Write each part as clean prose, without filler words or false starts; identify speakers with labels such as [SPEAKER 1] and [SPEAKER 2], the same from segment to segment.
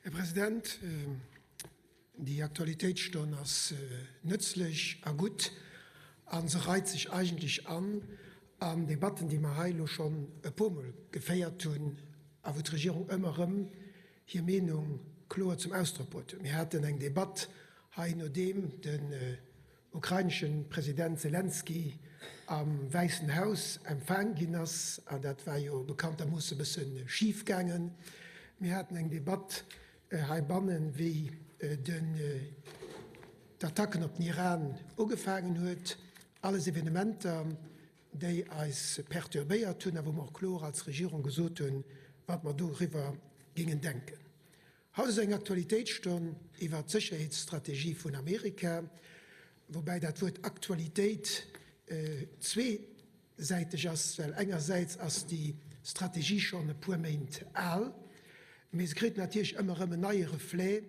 [SPEAKER 1] Här President, déi Aktualitéitsstonn ass nëtzlech a gutt a se reit sech eigentlech an an Debatten, déi mer hei elo schonn e puermol geféiert hunn a wou d'Regierung ëmmer erëm hir Meenung kloer zum Ausdrock bruet huet. Mir haten eng Debatt hei, nodeem den ukrainesche President Selenskyj am Wäissen Haus empfaang ginn ass, an dat war jo bekanntermoosse e bësse schif gaangen. Mir haten eng Debatt heibannen, wéi den d'Attacken op den Iran ugefaangen huet. Alles Evenementer, déi eis perturbéiert hunn a wou mer och kloer als Regierung gesot hunn, wat mer doriwwer géingen denken. Haut ass eng Aktualitéitsstonn iwwer d'Sécherheetsstrategie vun Amerika, woubäi dat Wuert Aktualitéit zweesäiteg ass, well engersäits ass déi Strategie schonn e puer Méint al, mee se kritt natierlech ëmmer erëm en neie Reflet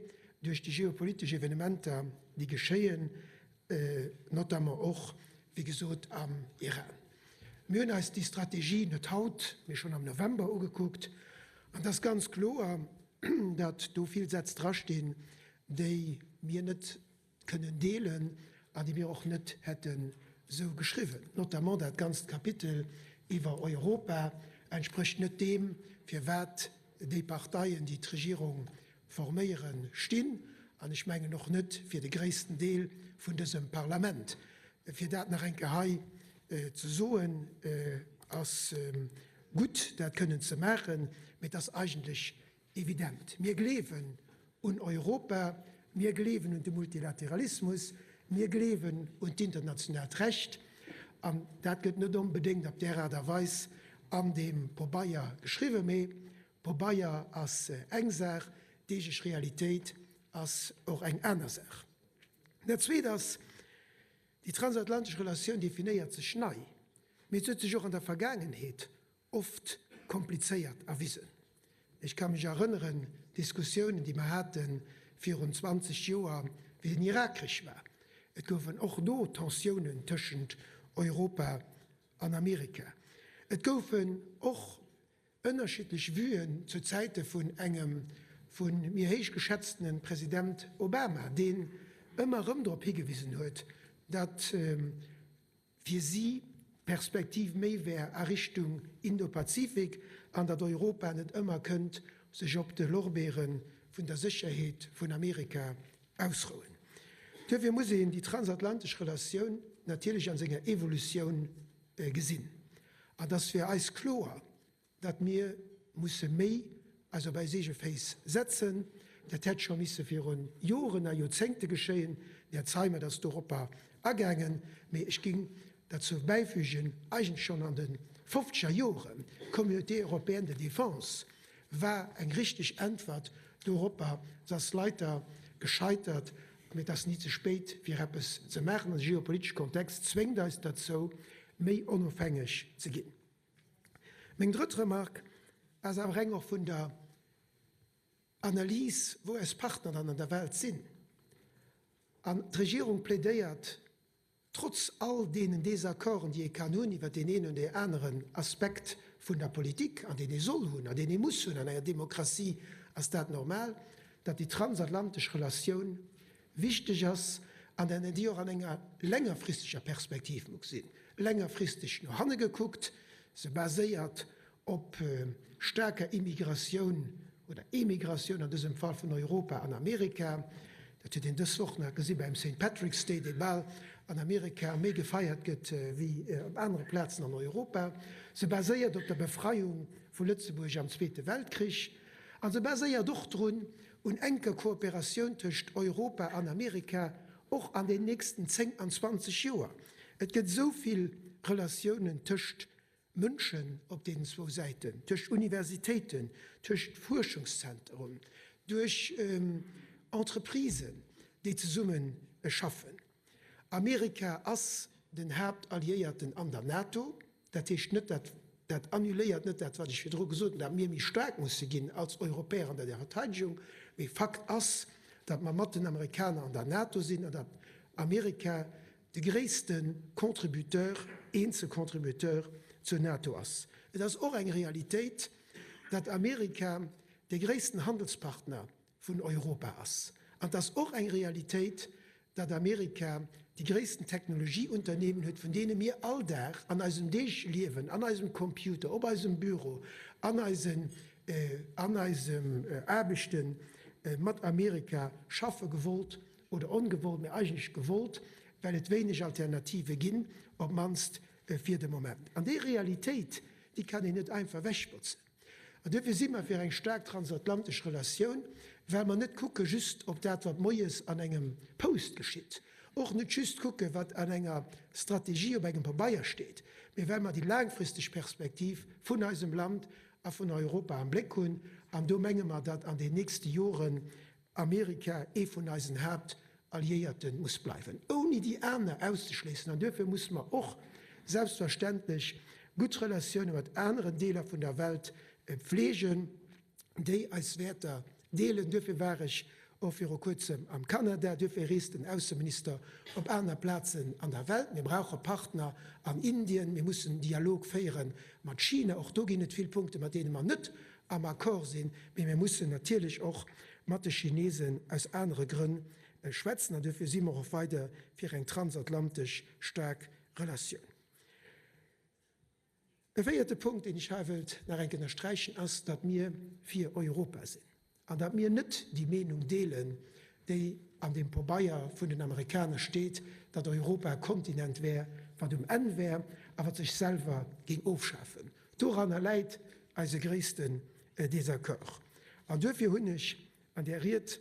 [SPEAKER 1] duerch déi geopolitesch Evenementer, déi geschéien, notamment och, wéi gesot, am Iran. Mir hunn eis déi Strategie net haut, mee schonn am November ugekuckt. An et ass ganz kloer, datt do vill Sätz drastinn, déi mir net kënnen deelen an déi mir och net hätten esou geschriwwen. Notamment dat ganzt Kapitel iwwer Europa entsprécht net deem, firwat déi Parteien, déi d'Regierung forméieren, stinn, an ech mengen och net fir de gréissten Deel vun dësem Parlament. Fir dat nach eng Kéier hei ze soen, ass gutt, dat kënnen ze maachen, mee et ass eigentlech evident, Mir gleewen un Europa, mir gleewen un de Multilateralismus, mir gleewen un d'internationaalt Recht, an dat gëtt net onbedéngt op där Aart a Weis an deem Pobeier geschriwwen, mee Pobeier ass eng Saach, deeglech Realitéit ass och eng aner Saach. Dat Zweet ass, déi transatlantesch Relatioun definéiert sech nei, mee se huet sech och an der Vergaangenheet oft komplizéiert erwisen. Ech ka mech erënneren, d'Diskussiounen, déi mer hate virun 20 Joer, wéi den Irakkrich war. Et goufen och do Tensiounen tëschent Europa an Amerika. Et goufen och Ënnerschiddlech Vuen zu Zäite vun engem vu mir héich geschätztene President Obama, deen ëmmer erëm drop higewisen huet, datt fir si d'Perspektiv méi wär a Richtung Indopazifik an datt Europa net ëmmer kënnt sech op de Lorbeere vun der Sécherheet vun Amerika ausrouen. Duerfir muss een déi transatlantesch Relatioun natierlech an senger Evolutioun gesinn. An et ass fir eis kloer, datt mir musse méi eis op eis eege Féiss setzen. Dat hätt scho misse viru Joren a Joerzéngte geschéien. Den Här Zeimet ass doropper agaangen. Mee ech géing derzou bäifügen, eigentlech schonn an de fofzeger Joren, d'Communauté européenne de défense war eng richteg Äntwert doropper. Se ass leider gescheitert, mee et ass ni ze spéit, fir eppes ze maachen. An de geopolitesche Kontext zwéngt eis derzou, méi onofhängeg ze ginn. Meng drëtt Remarque ass awer eng och vun der Analys, wou eis Partner dann an der Welt sinn. An d'Regierung plädéiert, trotz all deenen Désaccorden, déi ee kann hunn iwwert deen een oder dee aneren Aspekt vun der Politik, an deen ee soll hunn an deen ee muss hunn, an enger Demokratie ass dat normal, datt déi transatlantesch Relatioun wichteg ass an datt een déi och an enger längerfristeger Perspektiv muss gesinn, längerfristeg no hanne gekuckt, se baséiert op staarker Immigratioun oder Emigratioun an dësem Fall vun Europa an Amerika. Dat huet een dës Woch nach gesi beim Saint Patrick's Day, dee bal an Amerika méi gefeiert gëtt wéi op anere Plazen an Europa. Se baséiert op der Befreiung vu Lëtzebuerg am Zweete Weltkrich a se baséiert och drun, un enker Kooperatioun tëscht Europa an Amerika, och an den nächsten 10 an 20 Joer. Et gëtt esou vill Relatiounen tëscht Mënschen op deenen zwou Säiten, tëscht Universitéiten, tëscht Fuerschungszenteren, duerch Entreprisen, déi zesumme schaffen. Amerika ass den Haaptalliéierten an der NATO. Dat heescht net, dat dat annuléiert net dat, wat ech virdru gesot hunn, datt mir méi staark musse ginn als Europäer an der Verteidegung. Mee Fakt ass, datt mer mat den Amerikaner an der NATO sinn an datt Amerika de gréisste Contributeur, eenzel Contributeur zur NATO ass. Et ass och eng Realitéit, datt Amerika de gréissten Handelspartner. vun Europa ass. An et ass och eng Realitéit, datt Amerika déi gréissten Technologieunternehmen huet, vun deene mir all Dag an eisem deegleche Liewen, an eisem Computer, op eisem Büro, an eisen, an eisem Aarbechte mat Amerika schaffe gewollt oder ongewollt, mä eigentlech gewollt, well et wéineg Alternative ginn, op d'mannst fir de Moment. An déi Realitéit, déi kann een net einfach ewechbotzen. An duerfir si mer fir eng staark transatlantesch Relatioun, well mer net kucke just op dat, wat moies an engem Post geschitt, och net just kucke wat an enger Strategie op engem Pabeier steet, mee well mer déi laangfristeg Perspektiv vun eisem Land a vun Europa am Bléck hunn. An do menge mer, datt an den nächste Joren Amerika ee vun eisen Haaptalliéierte muss bleiwen, ouni déi aner auszeschléissen. An duerfir musse mer och selbstverständlech gutt Relatioune mat aneren Deeler vun der Welt pflegen, déi eis Wäerter deelen. Duerfir war ech och viru kuerzem am Kanada, duerfir reest den Ausseminister op aner Plazen an der Welt. Mir brauche Partner an Indien, mir mussen Dialog féiere mat China, och do ginn et vill Punkte mat deene mer net am Accord sinn, mee mir mussen natierlech och mat de Chinesen aus anere Grënn schwätzen an duerfir si mer och weider fir eng transatlantesch staark Relatioun. E véierte Punkt, deen ech hei wëllt nach eng Kéier ënnersträichen, ass, datt mir fir Europa sinn an datt mir net déi Meenung deelen, déi an deem Pobeier vun den Amerikaner steet, datt Europa e Kontinent wär, wat um Enn wär a wat sech selwer géing ofschafen. Doranner läit eise gréissten Désaccord. An duerfir hunn ech an där Ried,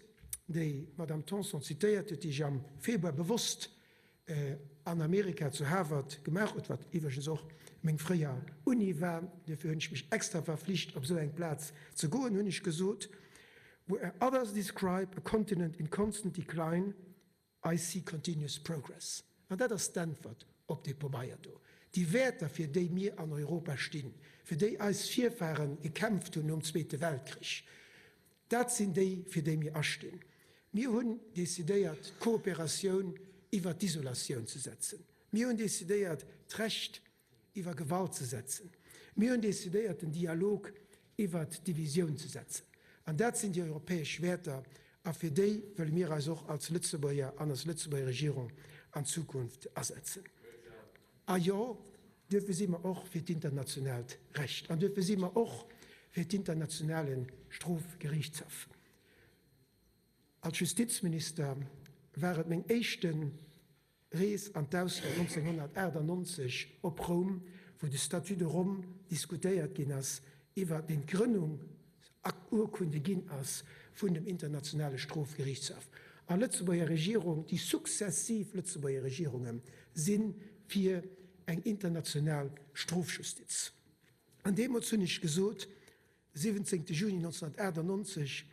[SPEAKER 1] déi d'Madame Tanson zitéiert huet, déi ech am Februar bewosst an Amerika zu Harvard gemaach huet, wat iwwregens och meng fréier Uni war, duerfir hunn ech mech extra verflicht, op esou eng Plaz ze goen, hunn ech gesot, Where others describe a continent in constant decline, I see continuous progress. An dat ass d'Äntwert op dee Pobeier do. Déi Wäerter, fir déi mir an Europa stinn, fir déi eis Virfahre gekämpft hunn nom Zweete Weltkrich, dat sinn déi, fir déi mir astinn. Mir hunn decidéiert, d'Kooperatioun iwwer d'Isolatioun ze setzen. Mir hunn decidéiert, d'Recht iwwer Gewalt ze setzen. Mir hunn decidéiert, den Dialog iwwert d'Divisioun ze setzen. An dat sinn déi europäesch Wäerter, a fir déi wëlle mir eis och als Lëtzebuerger an als Lëtzebuerger Regierung an Zukunft asetzen. A jo, duerfir si mer och fir d'internationaalt Recht an duerfir si mer och fir d'internationale Strofgeriichtshaff. Als Justizminister war et meng éischte Rees an d'Ausland 1998 op Roum, wou de Statut de Rome diskutéiert ginn ass, iwwer deen d'Grënnungsurkunde ginn ass vun dem Internationale Strofgeriichtshaff. A Lëtzebuerger Regierung, déi successiv Lëtzebuerger Regierunge si fir eng international Strofjustiz. An deemools hunn ech gesot, 17 Juni 1998,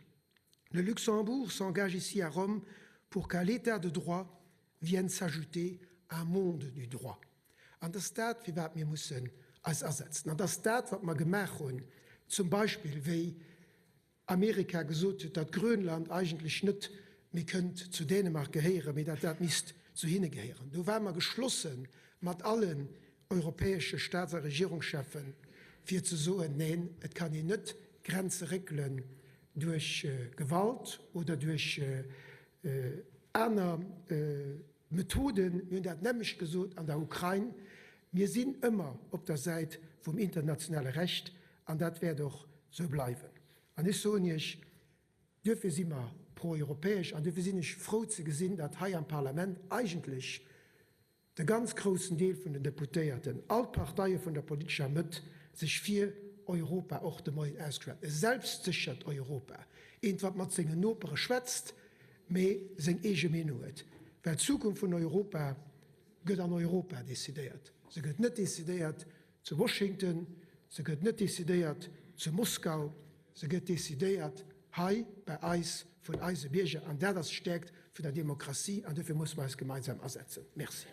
[SPEAKER 1] Le Luxembourg s'engage ici à Rome pour qu'à l'état de droit vienne s'ajouter un monde du droit. An dass dat, fir wat mir mussen eis asetzen, an dass dat, wat mer gemaach hunn, zum Beispill wéi Amerika gesot huet, datt Grönland eigentlech net méi kënnt zu Dänemark gehéieren, mee datt dat misst zu hinne gehéieren, do ware mer geschlosse mat allen europäesche Staats a Regierungscheffen, fir ze soen, Neen, et kann een net Grenze réckelen duerch Gewalt oder duerch aner Methoden. Mir hunn dat nämmlecht gesot an der Ukrain. Mir sinn ëmmer op der Säit vum internationale Recht an dat wäert och sou bleiwen. An ech soen Iech, duerfir si mer pro-europäesch an duerfir sinn ech frou ze gesinn, datt hei am Parlament eigentlech de ganz groussen Deel vun den Deputéierten, all d'Parteie vun der politescher Mëtt, sech fir Europa och de Moien ausgeschwat. E selbstséchert Europa, eent wat mat sengen Nopere schwätzt, mee seng eege Meenung huet. Well d'Zukunft vun Europa gëtt an Europa decidéiert. Se gëtt net decidéiert zu Washington, se gëtt net decidéiert zu Moskau, se gëtt decidéiert hei bei eis, vun eise Bierger. An dat ass d'Stäerkt vun der Demokratie an dofir musse mer eis gemeinsam asetzen. Merci.